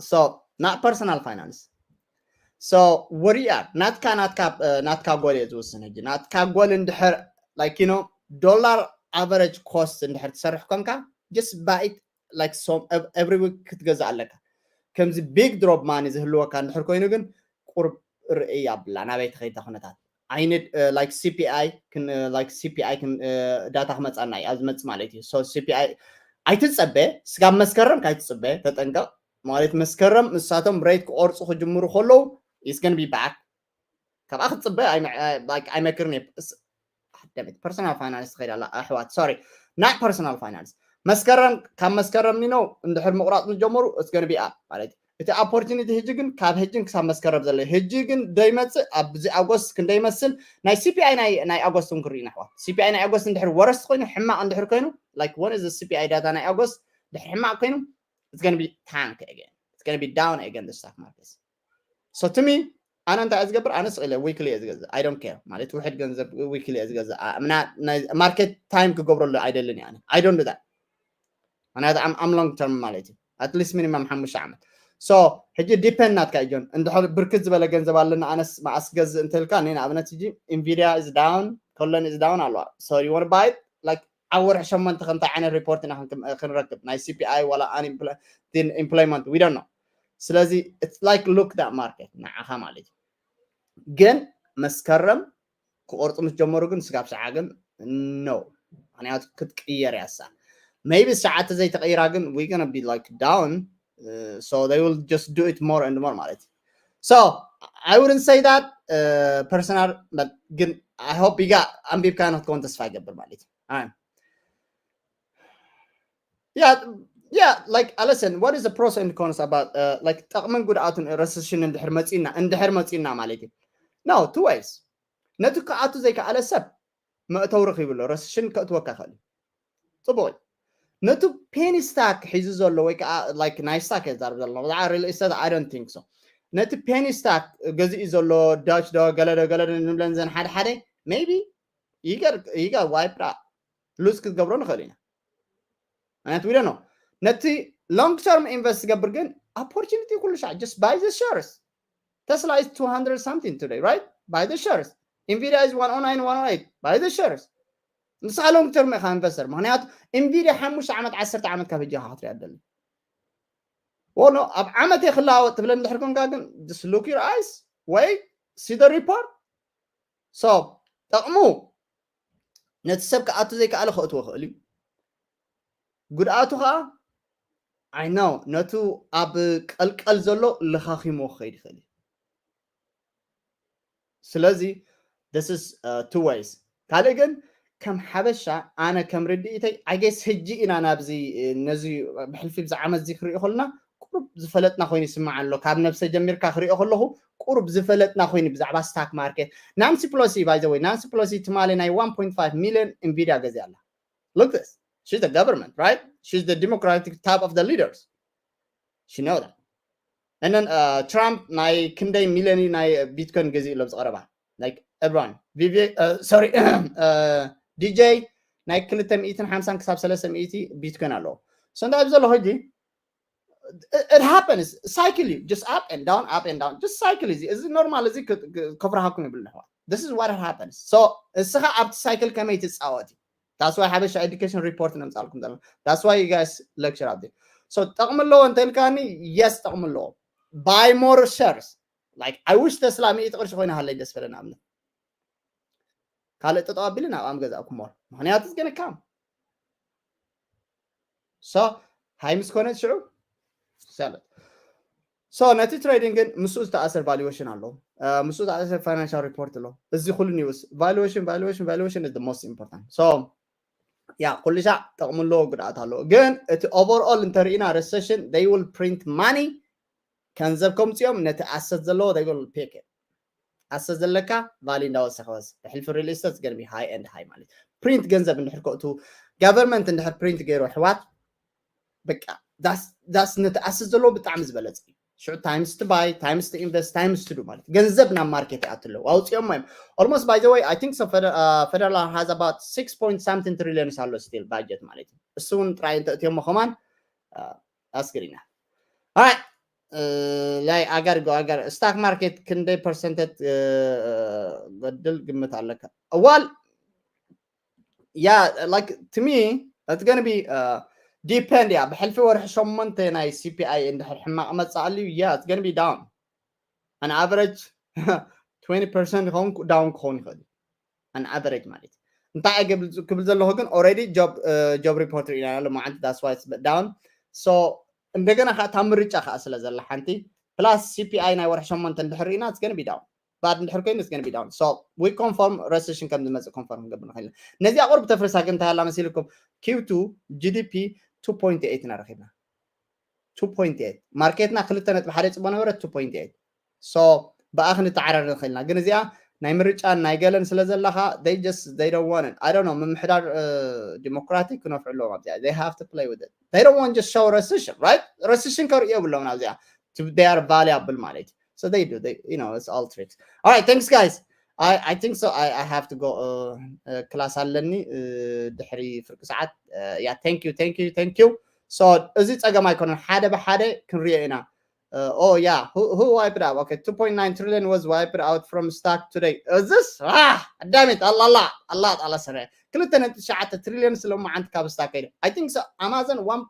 So not personal finance. So what do you ናትካ ናትካ ናትካ ጎል እየ ዝውስን ሕጂ ናትካ ጎል እንድሕር like you know dollar average cost እንድሕር ትሰርሕ ኮንካ just buy it like some every week ክትገዝእ ኣለካ። ከምዚ big drop money ዝህልወካ እንድሕር ኮይኑ ግን ቁርብ ርእይ ኣብላ ናበይ ትኸይድ ኩነታት I need like CPI like CPI data ክመፃና እዩ ኣብ ዝመፅእ ማለት እዩ። So CPI ኣይትፀበ ስጋብ መስከረም ካይትፅበ ተጠንቀቕ ማለት መስከረም ንሳቶም rate ክቆርፁ ክጅምሩ ከለዉ it's gonna be back። ካብኣ ክትፅበ ኣይመክርን እየ። Personal finance ትኸይድ ኣላ ኣሕዋት። Sorry, not personal finance። መስከረም ካብ መስከረም you know እንድሕር ምቁራፅ ምስ ጀመሩ it's gonna be up ማለት እዩ። እቲ opportunity ሕጂ ግን ካብ ሕጅን ክሳብ መስከረም ዘሎ ሕጂ ግን ደይመፅእ ኣብዚ ኣጎስት ክንደይመስል ናይ CPI ናይ ኣጎስት እውን ክርኢ ኣሕዋት። CPI ናይ ኣጎስት እንድሕር worse ኮይኑ ሕማቕ እንድሕር ኮይኑ like one is CPI data ናይ ኣጎስት ድሕር ሕማቕ ኮይኑ it's gonna be tank again, it's gonna be down again the stock market. So to me ኣነ እንታይ እየ ዝገብር ኣነ ስቕ ኢለ weekly እየ ዝገዝእ I don't care ማለት ውሕድ ገንዘብ weekly እየ ዝገዝእ። ምና market time ክገብረሉ ኣይደልን እየ ኣነ I don't do that። ምክንያቱ I'm long term ማለት እዩ at least minimum ሓሙሽተ ዓመት። So ሕጂ depend ናትካ እዩ ጆን። እንድሕር ብርክት ዝበለ ገንዘብ ኣለና ኣነስ መኣስ ገዝእ እንተልካ እኔ ንኣብነት ሕጂ Nvidia is down፣ Colon is down ኣለዋ። So you wanna buy it like ኣብ ወርሒ ሸሞንተ ከምታይ ዓይነት report ኢና ክንረክብ ናይ CPI ዋላ unemployment we don't know። ስለዚ it's like look that market ንዓኻ ማለት እዩ። ግን መስከረም ክቆርፁ ምስ ጀመሩ ግን ስጋብ ሰዓ ግን no ምክንያቱ ክትቅየር ያሳ maybe ሰዓተ ዘይተቀይራ ግን we gonna be like down. So they will just do it more and more ማለት እዩ። So I wouldn't say that personal but ግን I hope you got ኣንቢብካ ንክትከውን ተስፋ ይገብር ማለት እዩ። yeah, yeah, like, listen, what is the pros and cons about, uh, like, ጠቕምን ጉድኣቱን recession እንድሕር መጺና እንድሕር መጺና ማለት እዩ? No, two ways. ነቲ ክኣቱ ዘይከኣለ ሰብ መእተው ረኺቡ ኣሎ። Recession ከእትወካ ይኽእል እዩ። ጽቡቕ እዩ። ነቲ penny stock ሒዙ ዘሎ ወይ ከዓ like ናይ stock እየ ዝዛረብ ዘሎ ብዛዕባ real estate I don't think so። ነቲ penny stock ገዚኡ ዘሎ Doge ዶ ገለ ዶ ገለ ዶ ንብለን ዘን ሓደ ሓደ maybe ይገር ይገር wipe out lose ክትገብሮ ንኽእል ኢና። ምክንያቱ we don't know። ነቲ long term invest ዝገብር ግን opportunity ኩሉ ሻዕ just buy the shares። Tesla is two hundred something today, right? Buy the shares. Nvidia is one oh nine, one oh eight. Buy the shares. ንስኻ long term ኢኻ investor። ምክንያቱ Nvidia ሓሙሽተ ዓመት ዓሰርተ ዓመት ካብ ሕጂ ኢኻ ክትሪኣ ደሊ። ወኖ ኣብ ዓመት ክለዋወጥ ትብለ እንድሕር ኮንካ ግን just look your eyes ወይ see the report። So ጠቕሙ ነቲ ሰብ ክኣቱ ዘይከኣለ ከእትዎ ይኽእል እዩ። ጉድኣቱ ከዓ I know ነቱ ኣብ ቀልቀል ዘሎ ለኻኺሞ ክኸይድ ይኽእል እዩ። ስለዚ this is two ways። ካልእ ግን ከም ሓበሻ ኣነ ከም ርድኢተይ I guess ሕጂ ኢና ናብዚ ነዚ ብሕልፊ ብዚ ዓመት እዚ ክሪኦ ከለና ቁሩብ ዝፈለጥና ኮይኑ ይስማዕ ኣሎ። ካብ ነብሰ ጀሚርካ ክሪኦ ከለኹ ቁሩብ ዝፈለጥና ኮይኑ ብዛዕባ stock market። Nancy Pelosi, by the way, Nancy Pelosi ትማሊ ናይ one point five million Nvidia ገዚኣ ኣላ። Look this. She's the government, right? She's the democratic type of the leaders. She know that. And then uh, Trump ናይ ክንደይ ሚሊዮን ናይ Bitcoin ገዚኡ ኣሎ ብዝቐረባ? Like everyone. Vivi, uh, sorry, uh, D J ናይ ክልተ ሚእትን ሓምሳን ክሳብ ሰለስተ ሚእቲ Bitcoin ኣለዎ። So እንታይ ኣብዚ ዘሎ ሕጂ it happens, cycle እዩ። Just up and down, up and down, just cycle እዩ። እዚ ኖርማል እዚ ከፍርሃኩም ይብል ኣሕዋት። This is what happens። So እስኻ ኣብቲ ሳይክል ከመይ ትፃወት እዩ። That's why ሓበሻ education report ነምፃልኩም ዘለና። That's why you guys lecture up there። So ጠቕሚ ኣለዎ እንተልካኒ፣ yes ጠቕሚ ኣለዎ። Buy more shares። Like I wish Tesla ሚእቲ ቅርሺ ኮይና ሃለይ ደስ በለና። ኣብነት ካልእ ጠጠው ኣቢለ ናብ ኣም ገዛእኩም more። ምክንያቱ it's gonna come። So ሃይ ምስ ኮነት ሽዑ ሰለት። So ነቲ trading ግን ምስኡ ዝተኣሰር valuation ኣሎ፣ ምስኡ ዝተኣሰር financial report ኣሎ። እዚ ኩሉ news valuation valuation valuation is the most important። So ያ ኩሉ ሻዕ ጠቕሚ ኣለዎ፣ ጉድኣት ኣለዎ። ግን እቲ overall እንተርኢና recession they will print money፣ ገንዘብ ከምፅኦም ነቲ asset ዘለዎ they will pick it። Asset ዘለካ value እንዳወሰኸ ወስ ብሕልፊ real estate is gonna be high and high ማለት print ገንዘብ እንድሕር ከእቱ government እንድሕር print ገይሩ ኣሕዋት በቃ that's that's ነቲ asset ዘለዎ ብጣዕሚ ዝበለፀ እዩ። ሽዑ times to buy, times to invest, times to do ማለት ገንዘብ ናብ market ይኣቱ ኣለዉ ኣውፅኦም እዮም። Almost by the way I think so federal has about six point something trillions ኣሎ still budget ማለት እዩ። እሱ እውን ጥራይ እንተእትዮሞ ከማን ኣስግሪና ኣይ ላይ ኣጋር ጎ ኣጋር stock market ክንደይ percentage በድል ግምት ኣለካ? Well yeah, like to me it's gonna be depend እያ። ብሕልፊ ወርሒ ሸሞንተ ናይ C P I እንድሕር ሕማቕ መፅእ ኣልዩ yeah it's gonna be down an average twenty percent ይኸውን down ክኸውን ይኽእል እዩ። An average ማለት እንታይ ክብል ዘለኹ ግን already job job report ርኢና ኣሎ መዓልቲ that's why it's down። So እንደገና ከዓ እታ ምርጫ ከዓ ስለ ዘላ ሓንቲ plus C P I ናይ ወርሒ ሸሞንተ እንድሕር ርኢና it's gonna be down። Bad እንድሕር ኮይኑ it's gonna be down። So we confirm recession ከም ዝመፅእ confirm ክንገብር ንኽእል ኢና። ነዚኣ ቁርብ ተፍርሳ ግን እንታይ ኣላ መሲልኩም? Q two G D P two point eight ኢና ረኺብና። Two point eight ማርኬትና ክልተ ነጥቢ ሓደ ፅቦ ነበረ two point eight። So ብኣ ክንተዓራረድ ንኽእልና ግን እዚኣ ናይ ምርጫን ናይ ገለን ስለ ዘለኻ they just they don't want it. I don't know ምምሕዳር ዲሞክራቲክ ክነፍዑ ኣለዎም ኣብዚኣ they have to play with it. They don't want just show recession, right? Recession ከርእዮ የብሎም ኣብዚኣ they are valuable ማለት እዩ። So they do they you know it's all tricks. All right, thanks guys. I I think so I I have to go. Class ኣለኒ ድሕሪ ፍርቂ ሰዓት። Yeah, thank you, thank you, thank you. So እዚ ፀገም ኣይኮነን፣ ሓደ ብሓደ ክንሪኦ ኢና። Oh yeah, who who wiped out? Okay, two point nine trillion was wiped out from stock today. Is this? Ah, damn it. Allah Allah Allah Allah ሰረ ክልተ ነጥቢ ትሽዓተ ትሪልዮን ስለማዓንቲ ካብ ስታክ ከይደ። I think so Amazon one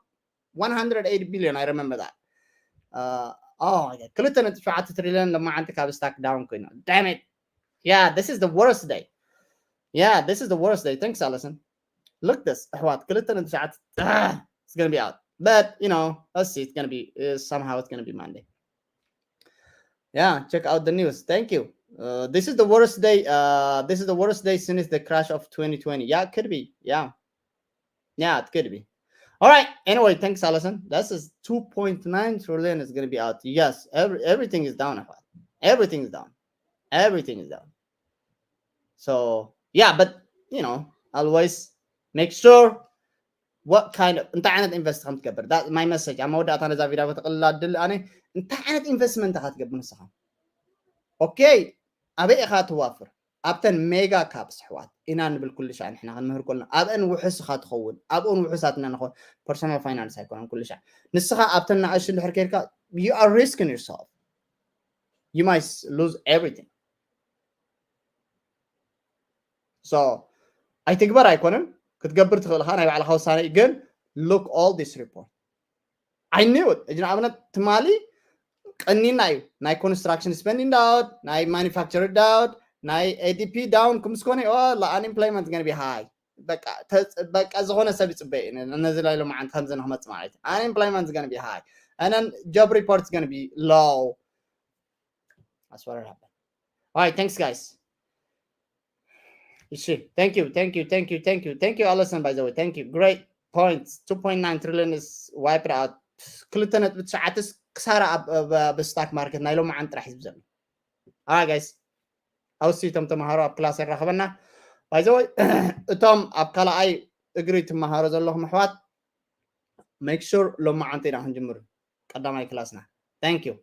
one hundred eighty billion, I remember that. Uh, oh, ክልተ ነጥቢ ትሽዓተ ትሪልዮን ለማዓንቲ ካብ ስታክ down ኮይና። Damn it. Yeah, this is the worst day. Yeah, this is the worst day. Thanks, Allison. Look this. ኣሕዋት ክልተ ነጥቢ ትሽዓተ it's gonna be out. But you know, let's see. It's gonna be uh, somehow it's gonna be Monday. Yeah, check out the news. Thank you. Uh, this is the worst day. Uh, this is the worst day since the crash of twenty twenty. Yeah, it could be. Yeah. Yeah, it could be. All right. Anyway, thanks, Allison. That's is two point nine trillion is going to be out. Yes, every, everything is down. Everything is down. Everything is down. So yeah, but you know, always make sure what kind of እንታይ ዓይነት ኢንቨስት ከም ትገብር። That my message. ኣብ መወዳእታ ነዛ ቪድዮ ከተቕልላ ድል ኣነ እንታይ ዓይነት ኢንቨስትመንት ኢኻ ትገብር ንስኻ? ኦኬ፣ ኣበይ ኢኻ ትዋፍር? ኣብተን ሜጋ ካፕስ ኣሕዋት ኢና ንብል ኩሉ ሻዕ ንሕና ክንምህር ከለና ኣብአን ውሑስ ኢኻ ትኸውን፣ ኣብኡን ውሑሳት ኢና ንኸውን። ፐርሶናል ፋይናንስ ኣይኮነን ኩሉ ሻዕ። ንስኻ ኣብተን ንኣሽቱ እንድሕር ከይድካ you are risking yourself, you might lose everything። So ኣይትግበር ኣይኮነን፣ ክትገብር ትኽእል ኢኻ፣ ናይ ባዕልኻ ውሳነ እዩ። ግን look all this report. I knew it። እጅ ንኣብነት ትማሊ ቀኒና እዩ ናይ ኮንስትራክሽን ስፐንዲንግ ዳውን፣ ናይ ማኒፋክቸር ዳውን፣ ናይ ኤዲፒ ዳውን። ክምስኮነ ኦ unemployment going to be high። በቃ ዝኾነ ሰብ ይፅበይ ነዚ ላይ ሎማዓንቲ ከምዚ ንክመፅ ማለት እዩ። Unemployment going to be high and then job report going to be low. That's what happened. All right, thanks guys. እሺ፣ thank you, thank you, thank you, thank you, thank you, Allison, by the way, thank you, great points. Two point nine trillion is wiped out. ክልተ ነጥቢ ትሽዓተ ክሳራ ኣብ ስታክ ማርኬት ናይ ሎማዓንቲ ጥራሕ ህዝቢ ዘሎ። All right guys, ኣውሲ እቶም ተምሃሮ ኣብ ክላስ ይራኸበና። By the way, እቶም ኣብ ካልኣይ እግሪ ትመሃሮ ዘለኹም ኣሕዋት make sure ሎማዓንቲ ኢና ክንጅምር ቀዳማይ ክላስና። Thank you.